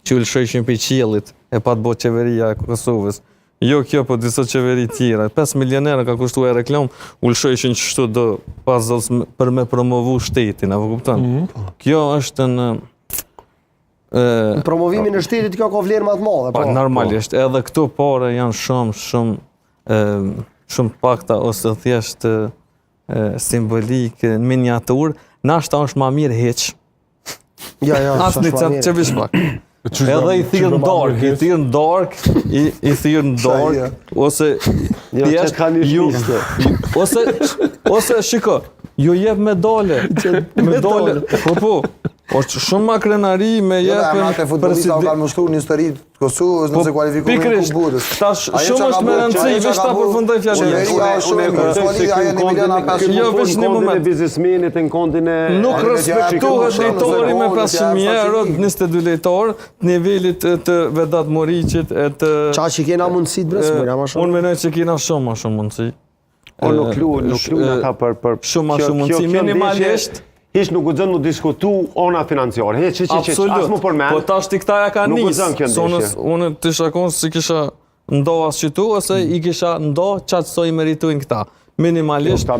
që u lëshojshin prej qiellit e pat bo qeveria e Kosovës. Jo kjo, po disa qeveri tjera. 5 milion euro ka kushtuar reklamë, u lëshojshin qështu do puzzles për me promovu shtetin, apo kupton? Mm -hmm. Kjo është në Në promovimin e shtetit kjo ka vlerë më të madhe, po. Po normalisht, po. edhe këto pare janë shumë shumë ë shumë të pakta ose thjesht e, simbolike në miniaturë, nashta është ma mirë hiç. Ja, ja, Asnjë cent që vish pak. Edhe i thirr në darkë, i thirr në darkë, i, i thirr në darkë, ose jo, thjesht ju, ose ose shiko, ju jep medale, medale, po po. Është shumë ma krenari me jo, jepën emrat e futbollistëve kanë me shkru në histori të Kosovës nëse po, kualifikohen në Kupë Botës. Tash shumë është me rëndësi, veç ta përfundoj fjalën. Qeveria është shumë e mirë. Skualifika janë 1 milion 500 Jo, veç një moment. E biznesmenit në kontin e Nuk respektohet lojtari me 500.000 euro, 22 lojtarë të nivelit të Vedat Muriqit e të Qa që kena mundësi të bre, s'mujna ma shumë. Unë mendoj që kena shumë ma shumë mundësi. O nuk lu, nuk lu ata për për shumë ma shumë mundësi minimalisht. Hiç nuk guxon me diskutu ona financiare. Hiç hiç hiç, as mu përmend. Po tash ti këta ja ka nis. Nuk guxon kjo ndeshje. Unë të isha kon s'i kisha ndo as qitu ose i kisha ndo qaq sa i meritojnë këta. Minimalisht. Jo,